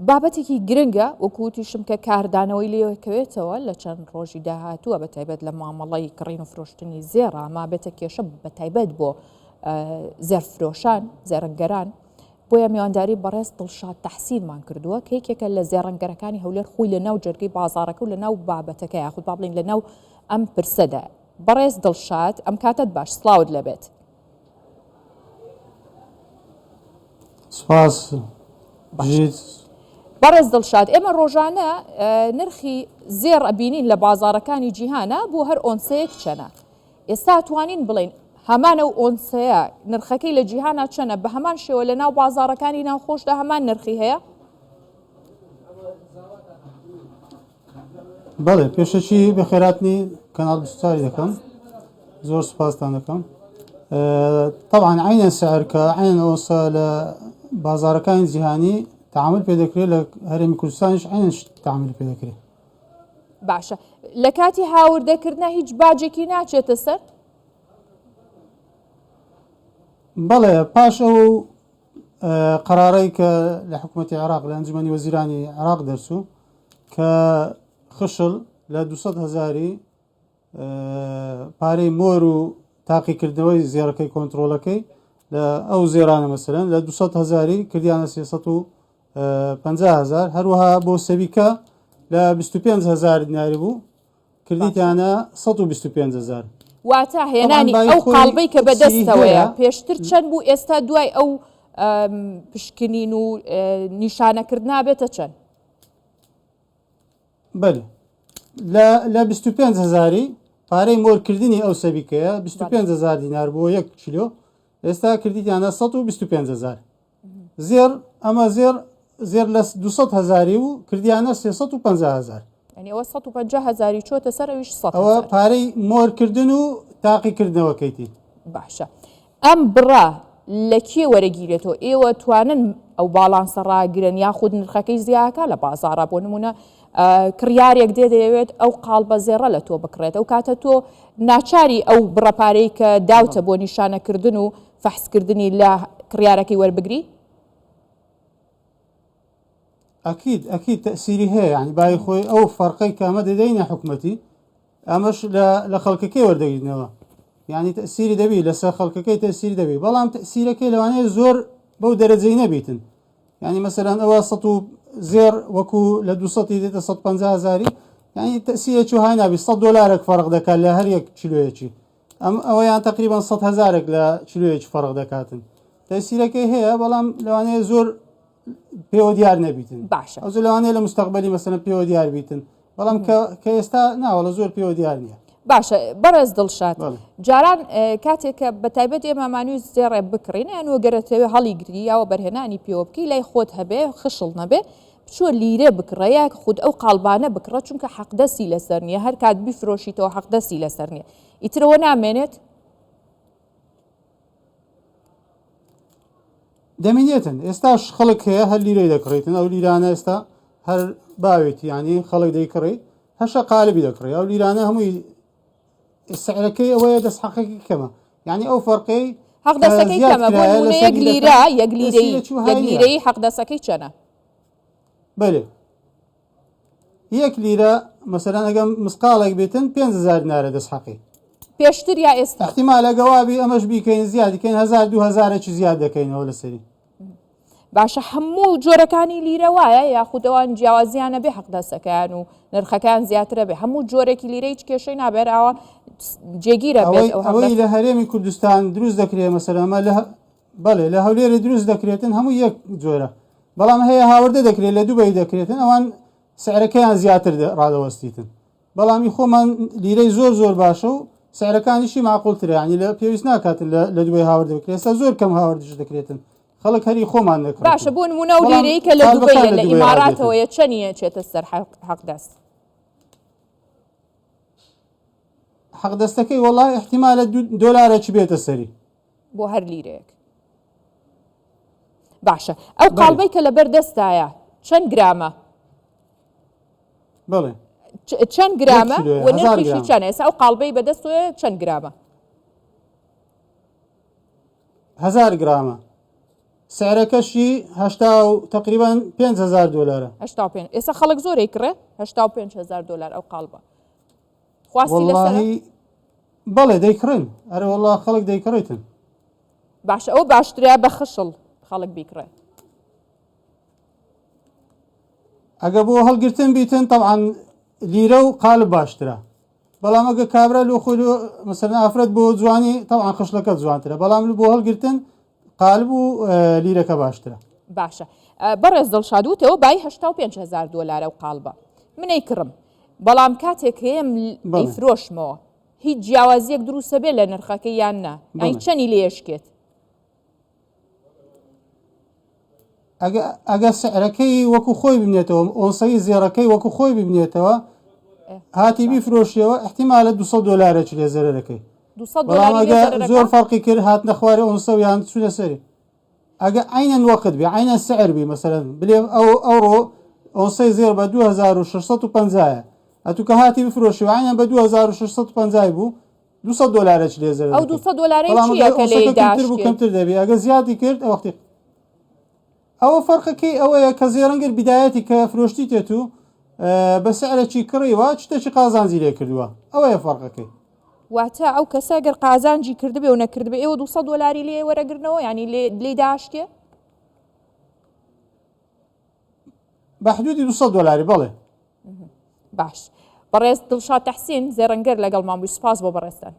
بابەتێکی گرنگە وەکو وتیشم کە کاردانەوەی لێکەوێتەوە لە چەند ڕۆژی داهاتووە بە تایبەت لە مامەڵەی کڕین و فرۆشتنی زێڕا مابێتە کێشە بە تایبەت بۆ زێرفرۆشان زێڕنگەران بۆیە میوانداری بەڕێز دڵشاد تەحسینمان کردووە کە یەکێکە لە زێڕەنگەرەکانی هەولێر خۆی لە ناو جەرگەی بازاڕەکە و لە ناو بابەتەکە یاخود با بڵین لە ناو ئەم پرسەدا بەڕێز دڵشاد ئەم کاتت باش سڵاوت لەبێت. سپاس بژیت. بەڕێز دڵشاد ئێمە ڕۆژانە نرخی زێڕ ئەبینین لە بازاڕەکانی جیهانە بۆ هەر ئۆنسەیەک چەنە ئێستا توانین بڵین هەمان ئەو ئۆنسەیە نرخەکەی لە جیهانا چەنە بە هەمان شێوە لە ناو بازاڕەکانی ناوخۆشدا هەمان نرخی هەیە؟ بەڵێ پێشەکی بەخێراتنی کەناڵ 24 دەکەم زۆر سپاستان دەکەم طبعا عینە سعر کە عین ئەوسا لە بازارەکانی جیهانی تعامل پێ دەکرێت لە هەرێمی کوردستانیش عین تعامل پێ دەکرێت باشە لە کاتی هاوردەکردە هیچ باجێکی ناچێتە سەر؟ بەڵێ پاش ئەو قەرارەی کە لە حکوومەتی عێراق لە ئەنجومەنی وەزیرانی عێراق دەرچوو کە خشڵ لە 200 هزاری پارەی مۆر و تاقیکردنەوەی زێڕەکەی کۆنتترۆلەکەی لە ئەو زێرانە مەسەرەن لە 200 هزاری کردیانە 350 هزار هەروەها بۆ سەبیکە لە 25 هزار دیناری بوو کردیتیانە 125 هزار. واتە هێنانی ئەو قاڵبەی کە بەدەستەوەیە پێشتر چەند بوو ئێستا دوای ئەو پشکنین و نیشانەکردنا بێتە چەند؟ بەلێ لە لە 25 هزاری پارەی مۆرکردنی ئەو سەبیکەیە 25 هزار دینار بۆ یەک کیلۆ ئێستا کردیتیانە 125 هزار زێڕ ئەمە زێڕ زێر لە 200 هزاری و کردیانە 350 هزار یعنی ئەوە 150 هزاری چۆتە سەر ئەویش 100 ئەوە پارەی مۆرکردن و تاقیکردنەوەکەیتی باشە ئەم بڕە لە کێ وەرەگیرێتەوە؟ ئێوە توانن ئەو باڵانسە ڕاگرن یاخود نرخەکەی زیاکە لە بازاڕا بۆ نمونە کڕیارێک دێ دەیەوێت ئەو قاڵبە زێڕە لە تۆ بکڕێت ئەو کاتە تۆ ناچاری ئەو بڕە پارەی کە داوتە بۆ نیشانەکردن و فەحسکردنی لە کڕیارەکەی وەربگری؟ ئەکید ئەکید تەسیری هەیە یعنی بای خۆی ئەو فەرقەی کە ئەمە دەدەینە حکومەتی ئەمەش لە خەڵکەکەی وەردەگرینەوە یعنی تەسیری دەبی لەسەر خەڵکەکەی تەسیری دەبی بەڵام تەسیرەکەی لەوانەیە زۆر بەو دەرەجەی نەبیتن یعنی مەسەلەن ئەوە سە و زێر وەکو لە 200 دێتە 150 هزاری یعنی تەسیرێکی های نابی 100 دلارێک فەرق دەکات لە هەر یەک کیلۆیەکی ئەم ئەوەیان تقریبا 100 هزارێک لە کیلۆیەکی فەرق دەکاتن تەسیرەکەی هەیە بەڵام لەوانەیە زۆر پێوە دیار نەبیتن باشە ئەو لەوانەیە لە مستەقبلی مەسەلەن پێوە دیار بیتن بەڵام کە کە ئێستا ناوەڵە زۆر پێوە دیار نییە باشە بەڕێز دڵشاد جاران کاتێک کە بە تایبەت ئێمە مانوی زێڕێ بکڕین یان وەگەرەتەوێ هەڵی گری یاوە بەرهێنانی پێوە بکەی لای خۆت هەبێ خشڵ نەبێ بچوە لیرە بکڕە یا خود ئەو قاڵبانە بکڕە چونکە حەقدەستی لەسەر نییە هەر کات بیفرۆشیتەوە حەقدەستی لەسەر نییە ئیترەوە نامێنێت دەمینێتن ئێستاش خەڵک هەیە هەر لیرەی دەکڕیتن ئەو لیرانە ئێستا هەر باوێتی ینی خەڵک دەیکڕی هەشە قالبی دەکڕی ئەو لیرانە هەمووی سعرەکەی ئەوەیە دەست حەقێکی کەمە یعنی ئەو فەرقەی حەق دەستەکەی کەمە بۆ نمونە یەک لیرە یەک لیرەی یەک لیرەی حەق دەستەکەی چەنە بەێ یەک لیرە مەسەلەن ئەگەر مسقاڵێک بێتن 5000 دینارە دەست حەقی. پێشتر یا ئێستا؟ احتیمال ئەگە وابی ئەمەش بیکەین زیادی کەین هەزار 2000 زیاد دەکەینەوە لەسەری. باشە هەموو جۆرەکانی لیرە وایە یاخود ئەوان جیاوازیانە بێ حەق دەستەکەیان و نرخەکان زیاترە بێ هەموو جۆرێکی لیرە هیچ کێشەی نابێت ئاوا جێگیرە بێت ئەوەی لە هەرێمی کوردستان دروست دەکرێ مەسەلەن ئەمە لە بەڵێ لە هەولێرێ دروست دەکرێتن هەموو یەک جۆرە بەڵام هەیە هاوردە دەکرێت لە دوبەی دەکرێتن ئەوان سعرەکەیان زیاتر ڕادەوەستیتن بەڵام ئی خۆمان لیرەی زۆر زۆر باشە و سعرەکانیشی معقولترە یعنی لە پێویست ناکاتن لە دوبەی هاوردە بکرێت ئێستا زۆر کەم هاوردش دەکرێتن خەڵک هەری خۆمان دەکڕێتن باشە بۆ نمونە و لیرەی کە لە دوبەیە لە ئیماراتەوەیە چەنی ئەچێتە سەر حەقدەست حەقدەستەکەی وەڵا احتیمالە دۆلارێکی بێتە سەری بۆ هەر لیرەیەک باشە ئەو قاڵبەی کە لەبەر دەستایە چەند گرامە بەڵێ چەند گرامە و نرخیشی چەند ئێستا ئەو قاڵبەی بەدەستەوەیە چەند گرامە هزار گرامە. سعرەکەشی هەشتا و تقریبا 5000 دلارە. 85 ئێستا خەڵک زۆر ئەیکڕێ 85000 دلار ئەو قاڵبە خواستی لەسەرە؟ وەڵاهی بەڵێ دەیکڕن ئەرە وەڵا خەڵک دەیکڕیتن. باشە ئەو باشترە بە خشڵ خەڵک بیکڕێ؟ ئەگە بۆ هەڵگرتن بیتن تەبعەن لیرە و قالب باشترە بەڵام ئەگە کابرا لۆ خۆی لۆ مەسەلەن ئافرەت بۆ جوانی تەبعەن خشڵەکە جوانترە بەڵام بۆ هەڵگرتن قالب و لیرەکە باشترە. باشە بەڕێز دڵشاد وتەوە بای 85 هزار دۆلارە و قاڵبە من ئەیکڕم بەڵام کاتێک هەیەم ئەیفرۆشمەوە هیچ جیاوازیەک دروستە بێ لە نرخەکەی یان نا ئەی چەنی لێشکێت؟ ئەگەر سعرەکەی وەکو خۆی بمێنێتەوە ئۆنسەی زێڕەکەی وەکو خۆی بمێنێتەوە هاتی بیفرۆشیەوە احتیمالە 200 دلارە چ لێ زەرەکەی بەڵام ئەگە زۆر فەرقی کرد هاتنە خوارێ ئۆنسە و یان چوونە سەری ئەگە عینەن وەقت بێ عینەن سعر بی مەسەلەن بلێ ئەو ئەوڕۆ ئۆنسەی زێڕ بە 2650 ئەتوو کە هاتی بفرۆشی و عینەن بە 2650 بوو 200 دلارە چ لێ زەرەر ئەو 200 دلارەی چییە کە لێی کەمتر بوو کەمتر دەبی ئەگە زیادی کرد ئەو وەختی ئەوە فەرقەکەی ئەوەیە کە زێڕنگر بیدایەتی کە فرۆشتی تێت و بە سعرێکی کڕیوە شتێکی قازانجی لێ کردووە ئەوەیە فەرقەکەی. واتە ئەو کەسە گەر قازانجی کردبێ و نەکردبێ ئێوە 200 دۆلاری لێ وەرەگرنەوە یانی لێی داشتێ؟ بە حدودی 200 دۆلاری بەڵێ. باش بەڕێز دڵشاد تەحسین زێڕنگەر لەگەڵمان بووی سوپاس بۆ بەڕێزتان.